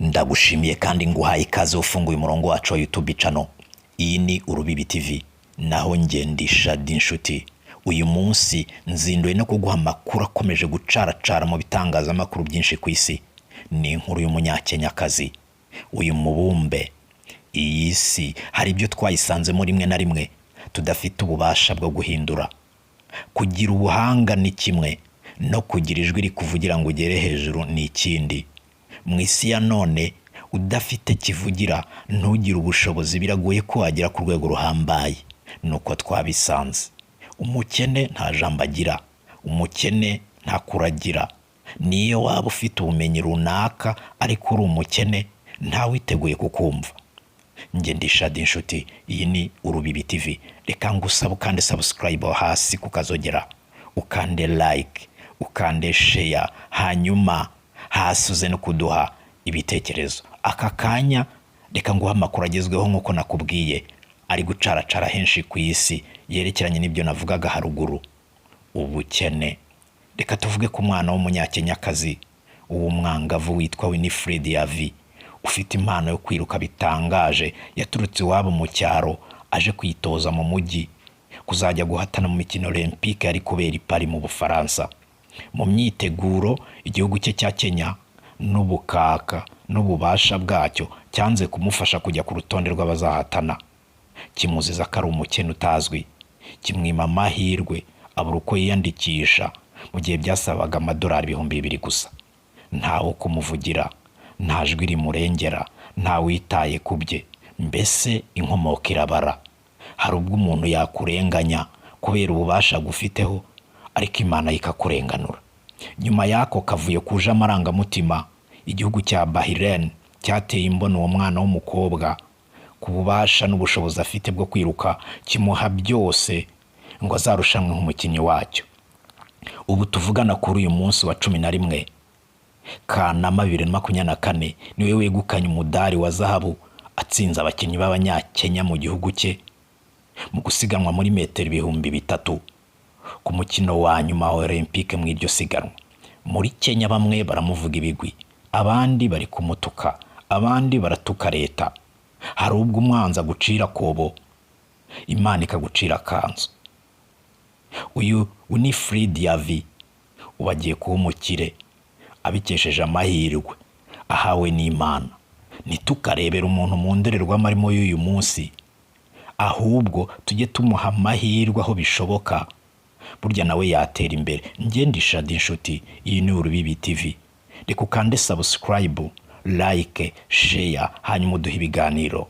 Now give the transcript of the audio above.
Ndagushimiye kandi nguhaye ikaze ufunguye umurongo wacu wa YouTube channel. Iyi ni Urubibi TV, naho njye ndi Shadi Inshuti. Uyu munsi nzinduye no kuguha amakuru akomeje gucaracara mu bitangazamakuru byinshi ku isi. Ni inkuru y'Umunyakenyakazi. Uyu mubumbe, iyi si, hari ibyo twayisanzemo rimwe na rimwe tudafite ububasha bwo guhindura. Kugira ubuhanga ni kimwe, no kugira ijwi rikuvugira ngo ugere hejuru ni ikindi. Mu isi ya none, udafite kivugira, ntugire ubushobozi, biragoye ko wagera ku rwego ruhambaye. Nuko twabisanze. Umukene nta jambo agira, umukene nta kuragira. Niyo waba ufite ubumenyi runaka ariko uri umukene, ntawiteguye kukumva. Njye ndi Shadi Inshuti, iyi ni Urubibi TV. Reka ngusabe ukande subscribe hasi kukazogera, ukande like, ukande share, hanyuma hasi uze no kuduha ibitekerezo. Aka kanya reka nguhe amakuru agezweho nk'uko nakubwiye ari gucaracara henshi ku isi yerekeranye n'ibyo navugaga haruguru, ubukene. Reka tuvuge ku mwana w'Umunyakenyakazi w'umwangavu witwa Winifred Yavi, ufite impano yo kwiruka bitangaje. Yaturutse iwabo mu cyaro aje kwitoza mu mujyi kuzajya guhatana mu mikino Olympique yari kubera i Paris mu Bufaransa. Mu myiteguro, igihugu cye cya Kenya n'ubukaka n'ububasha bwacyo cyanze kumufasha kujya ku rutonde rw'abazahatana, kimuziza ko ari umukene utazwi, kimwima amahirwe, abura uko yiyandikisha mu gihe byasabaga amadolari 2000 gusa. Ntawo kumuvugira, nta jwi rimurengera, ntawitaye ku bye. Mbese inkomoko irabara. Hari ubwo umuntu yakurenganya kubera ububasha agufiteho, ariko Imana yo ikakurenganura. Nyuma y'ako kavuyo kuje amarangamutima, igihugu cya Bahrain cyateye imboni uwo mwana w'umukobwa ku bubasha n'ubushobozi afite bwo kwiruka, kimuha byose ngo azarushanwe nk'umukinnyi wacyo. Ubu tuvugana, kuri uyu munsi wa 11 Kanama 2024, niwe wegukanye umudari wa zahabu, atsinze abakinnyi b'Abanyakenya mu gihugu cye mu gusiganwa muri metero 3000 ku mukino wa nyuma wa Olympique mu iryo siganwa. Muri Kenya bamwe baramuvuga ibigwi, abandi bari kumutuka, abandi baratuka leta. Hari ubwo umwanzi agucira akobo, Imana ikagucira akanzu. Uyu Winifred Yavi ubu agiye kuba umukire abikesheje amahirwe ahawe n'Imana. Ntitukarebere umuntu mu ndorerwamo arimo y'uyu munsi, ahubwo tujye tumuha amahirwe aho bishoboka, burya nawe yatera imbere. Njye ndi Shadi Inshuti, iyi ni Urubibi TV. Reka ukande subscribe, like, share, hanyuma uduhe ibiganiro.